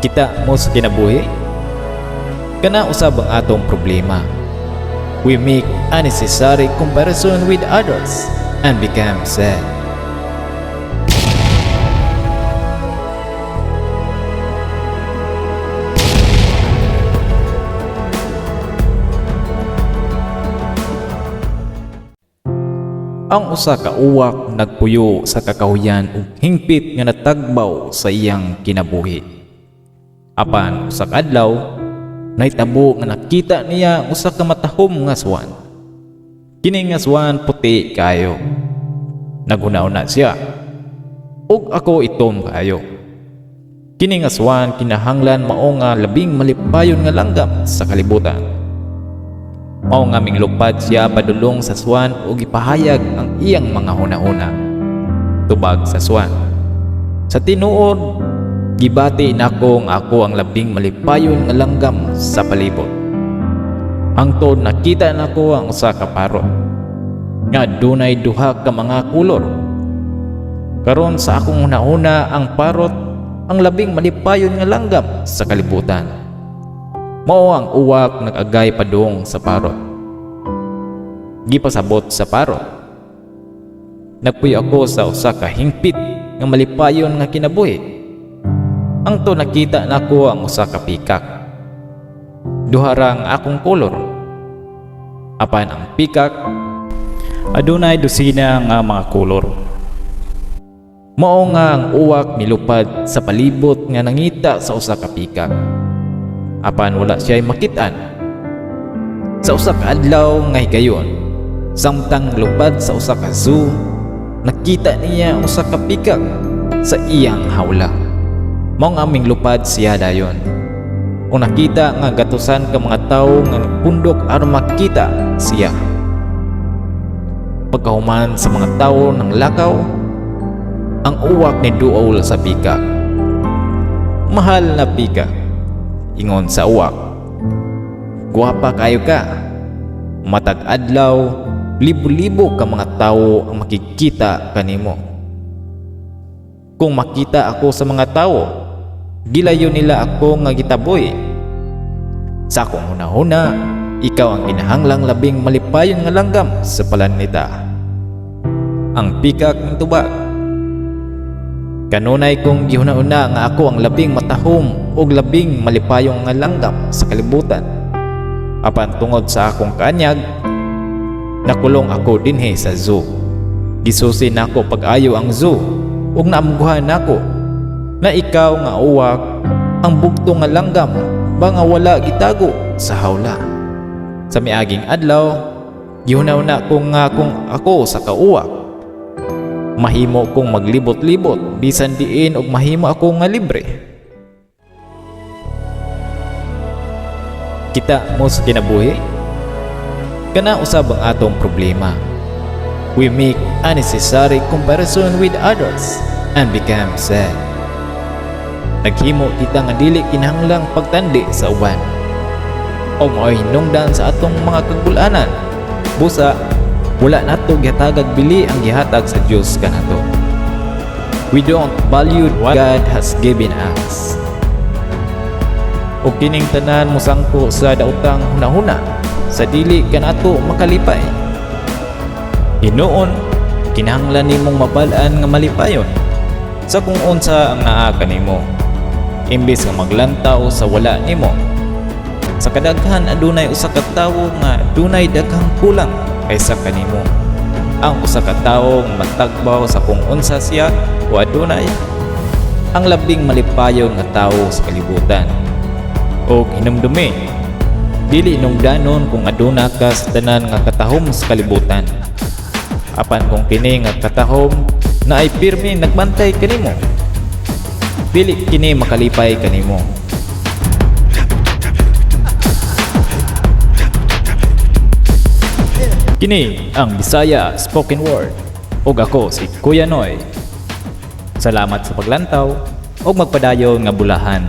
Kita mo sa kinabuhi? Kana usab ang atong problema. We make unnecessary comparison with others and become sad. Ang usa ka uwak nagpuyo sa kakahuyan ug hingpit nga natagbaw sa iyang kinabuhi. Apan usa ka adlaw, nahitabo nga nakita niya ang usa ka matahom nga swan. Kini nga swan puti kaayo. Naghuna-huna siya, "Ug ako itom kaayo. Kini nga swan kinahanglan mao nga labing malipayon nga langgam sa kalibutan." Mao nga minglupad siya padulong sa swan ug gipahayag ang iyang mga hunahuna. Tubag sa swan, "Sa tinuod, gibati nako nga ako ang labing malipayon nga langgam sa palibot. Hangtod nakita nako ang usa ka parrot nga adunay duha ka mga kolor. Karon sa akong hunahuna, ang parrot ang labing malipayon nga langgam sa kalibutan." Mao ang uwak nag-agay padung sa parrot. Gipasabot sa parrot, "Nagpuyo ako sa usa ka hingpit nga malipayon nga kinabuhi. Hangtod nakita nako ang usa ka peacock. Duha ra ang akong kolor. Apan ang peacock adunay dosina nga mga kolor." Mao nga ang uwak milupad sa palibot nga nangita sa usa ka peacock. Apan wala siya makit-an. Sa usa ka adlaw nga higayon, samtang lupad sa usa ka zoo, nakita niya ang usa ka peacock sa iyang hawla. Mao nga minglupad siya dayon. Ug nakita nga gatusan ka mga tawo nga nagpundok aron makita siya. Pagkahuman sa mga tawo ng lakaw, ang uwak ni duol sa peacock. "Mahal na peacock," ingon sa uwak. "Gwapa kayo ka. Matag adlaw, libo-libo ka mga tawo ang makikita kanimo." "Kung makita ako sa mga tawo, gilayo nila ako nga gitaboy. Sa akong hunahuna, ikaw ang kinahanglang labing malipayon nga langgam sa planeta." Ang peacock nitubag, "Kanunay kong gihuna-huna nga ako ang labing matahom ug labing malipayong nga langgam sa kalibutan. Apan tungod sa akong kaanyag, nakulong ako dinhi sa zoo. Gisusi nako pag-ayo ang zoo ug naamguhan nako na ikaw nga uwak ang bugto nga langgam ba nga wala gitago sa hawla. Sa miaging adlaw, gihuna-huna ko nga kung ako usa ka uwak, mahimo kong maglibot-libot bisan diin ug mahimo ako nga libre." Kita mo sa kinabuhi? Kana usab ang atong problema. We make unnecessary comparison with others and become sad. Naghimo kita nga dili kinahanglang pagtandi sa uban. O mao'y hinungdan sa atong mga kagul-anan. Busa, wala nato gihatagag bili ang gihatag sa Dios kanato. We don't value what God has given us. O kining tanan mosangko sa daotang hunahuna sa dili kanato makalipay. Hinuon, kinahanglan nimong mabal-an nga malipayon sa kung unsa ang naa kanimo, imbes nga maglantaw sa wala nimo. Sa kadaghan, adunay usa ka tawo nga dunay daghang kulang kaysa kanimo. Ang usa ka tawo nga matagbaw sa kung unsa siya o adunay ang labing malipayon nga tawo sa kalibutan. Og hinumdumi, dili hinungdanon kung aduna ka sa tanan nga katahom sa kalibutan. Apan kung kini nga katahom na ay pirmi nagbantay kanimo, dili kini makalipay kanimo. Kini ang Bisaya Spoken Word ug ako si Kuya Noy. Salamat sa paglantaw ug magpadayon nga bulahan.